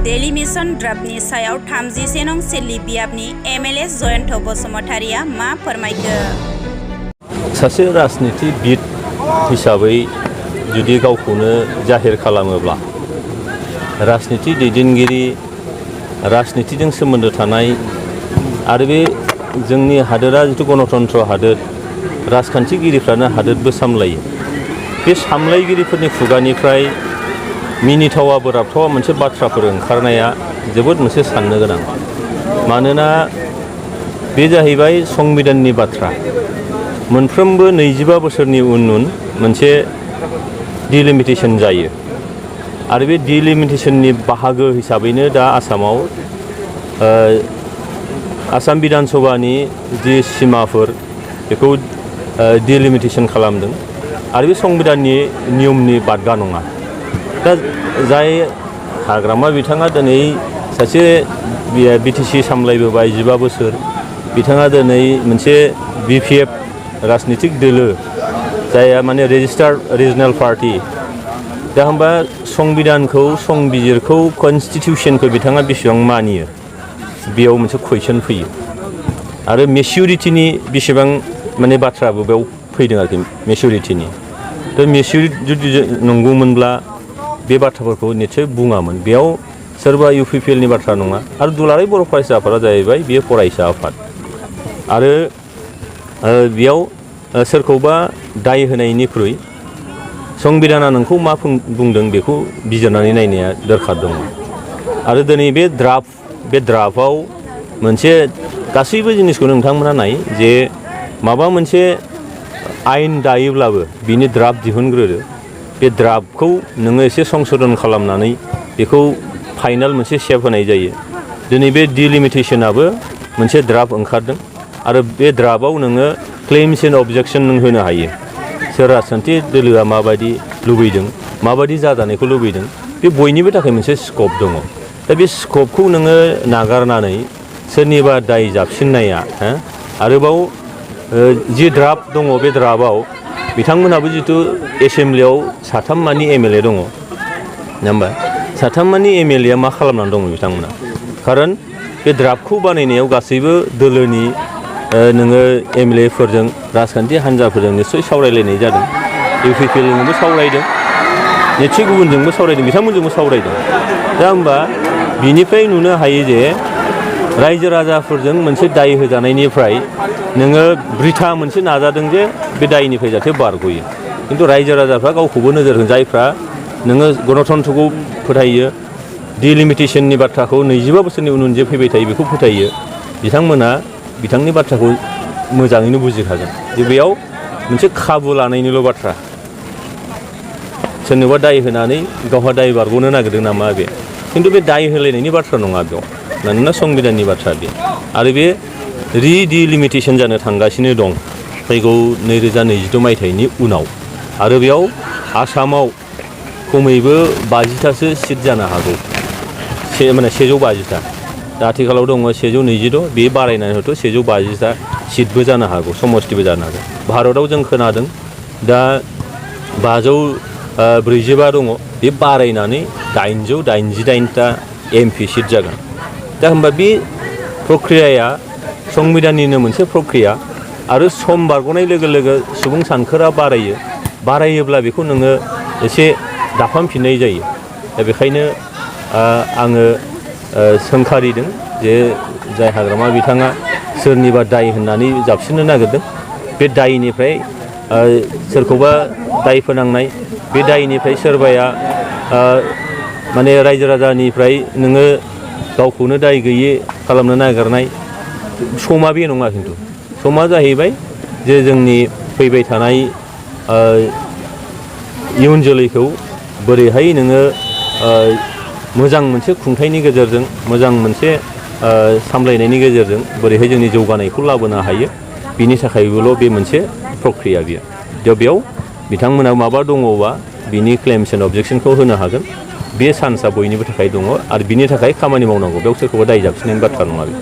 Daily mission ड्राफ्टनि सायाव 31 नं Siddeley बियाबनि एमएलए जयन्त बसुमतारिया मा फोरमायखो? सासे राजनितिबिद हिसाबै जुदि गावखौनो जाहिर खालामोब्ला राजनिति दैदेनगिरि राजनितिजों सोमोन्दो थानाय आरो बे जोंनि हादोरा जिथु गणतन्त्र हादोर राजखान्थिगिरिफ्रानो हादोरबो सामलायो। बे सामलायगिरिफोरनि खुगानिफ्राय मिनिथावा बोराबथावा मोनसे बाथ्राफोर ओंखारनाया जोबोद मोनसे साननो गोनां। मानोना बे जाहैबाय संबिधाननि बाथ्रा। मोनफ्रोमबो 25 बोसोरनि उन मोनसे डिलिमिटेशन जायो आरो बे डिलिमिटेशननि बाहागो हिसाबैनो दा आसामाव आसाम बिधान सभानि जि सिमाफोर बेखौ डिलिमिटेशन खालामदों आरो बे संबिधाननि नियमनि बादगा नङा। दा जाय हाग्रामा बिथाङा दिनै सासे बिटिसि सामलायबोबाय 15 बोसोर, बिथाङा दिनै मोनसे बिपिएफ राजनितिक दोलो जायहा माने रेजिस्टार्ड रिजनेल पार्टी। दा होमबा संबिधानखौ संबिजिरखौ कनस्टिटिउसनखौ बिथाङा बेसेबां मानियो बेयाव मोनसे कुइसन फैयो आरो मेच्युरिटिनि बेसेबां माने बाथ्राबो बेयाव फैदों आरोखि मेच्युरिटिनि। दा मेच्युरिटि जुदि नंगौमोनब्ला बे बाथ्राफोरखौ निस्सय बुङामोन। बेयाव सोरबा इउपिपिएलनि बाथ्रा नङा आरो दुलाराय बर' फरायसा आफादा जाहैबाय बेयो फरायसा आफाद आरो बेयाव सोरखौबा दाय होनायनिख्रुइ संबिधाना नोंखौ मा बुंदों बेखौ बिजिरनानै नायनाया दरखार दङ। आरो दिनै बे ड्राफ्टआव मोनसे गासैबो जिनिसखौ नोंथांमोना नाय जे माबा मोनसे आयेन दायोब्लाबो बिनि ड्राफ्ट दिहुनग्रोदो। बे ड्राफ्टखौ नोङो एसे संशोधन खालामनानै बेखौ फाइनाल मोनसे शेप होनाय जायो। दिनै बे डिलिमिटेशनाबो मोनसे ड्राफ्ट ओंखारदों आरो बे ड्राफ्टआव नोङो क्लेम्स एन्ड अबजेक्शन नों होनो हायो। सोर राजखान्थि दोलोआ माबायदि लुबैदों, माबायदि जाजानायखौ लुबैदों, बे बयनिबो थाखाय मोनसे स्कप दङ। दा बे स्कपखौ नोङो नागारनानै सोरनिबा दाय जाबसिननाया आरोबाव जि ड्राफ्ट दङ बे ड्राफ्टआव बिथांमोनहाबो जिथु एसेम्ब्लियाव 3 मानि एमएलए दङ, नङा होमबा? 3 मानि एमएलए मा खालामनानै दङ बिथांमोना? खारन बे ड्राफ्टखौ बानायनायाव गासैबो दोलोनि नोङो एमएलएफोरजों राजखान्थि हान्जाफोरजों निस्सय सावरायलायनाय जादों। इउपिपिएलजोंबो सावरायदों, निस्सय गुबुनजोंबो सावरायदों, बिथांमोनजोंबो सावरायदों। दा होमबा बिनिफ्राय नुनो हायो जे रायजो राजाफोरजों मोनसे दाय होजानायनिफ्राय नोङो बृथा मोनसे नाजादों जे बे दायनिफ्राय जाहाथे बारग'यो। खिन्थु रायजो राजाफ्रा गावखौबो नोजोर होन, जायफ्रा नोङो गणतन्त्रखौ फोथायो, डिलिमिटेशननि बाथ्राखौ 25 बोसोरनि उन जे फैबाय थायो बेखौ फोथायो, बिथांमोना बिथांनि बाथ्राखौ मोजाङैनो बुजिखागोन जे बेयाव मोनसे खाबु लानायनिल' बाथ्रा। सोरनोबा दाय होनानै गावहा दाय बारग'नो नागिरदों नामा बे? खिन्थु बे दाय होलायनायनि बाथ्रा नङा बेयाव, मानोना संबिधाननि बाथ्रा बे। आरो बे रिडिलिमिटेशन जानो थांगासिनो दं फैगौ 2022 मायथाइनि उनाव। आरो बेयाव आसामाव खमैबो 50थासो सिट जानो हागौ, माने 150टा। दा आथिखालाव दङ 126, बे बारायनानै हयथ' 150टा सिटबो जानो हागौ, समस्तिबो जानो हागौ। भारतआव जों खोनादों दा 545 दङ, बे बारायनानै 888टा एमपि सिट जागोन। दा होमबा बे प्रक्रियाया संबिधाननिनो मोनसे प्रक्रिया आरो सम बारग'नाय लोगो लोगो सुबुं सानखोआ बारायोब्ला बेखौ नोङो एसे दाफामफिननाय जायो। दा बेखायनो आङो सोंखारिदों जे जाय हाग्रामा बिथाङा सोरनिबा दाय होननानै जाबसिननो नागिरदों, बे दायनिफ्राय सोरखौबा दाय फोनांनाय, बे दायनिफ्राय सोरबाया माने रायजो राजानिफ्राय नोङो गावखौनो दाय गैयै खालामनो नागिरनाय, समा बे नङा। खिन्थु समा जाहैबाय जे जोंनि फैबाय थानाय इयुन जोलैखौ बोरैहाय नोङो मोजां मोनसे खुंथायनि गेजेरजों, मोजां मोनसे सामलायनायनि गेजेरजों बोरैहाय जोंनि जौगानायखौ लाबोनो हायो, बिनि थाखायबोल' बे मोनसे प्रक्रिया बियो। दा बेयाव बिथांमोना माबा दङबा बिनि क्लेम्स एन्ड अबजेक्शनखौ होनो हागोन। बे चान्सआ बयनिबो थाखाय दङ आरो बिनि थाखाय खामानि मावनांगौ। बेयाव सोरखौबा दाय जाबसिननायनि बाथ्रा नङा बे।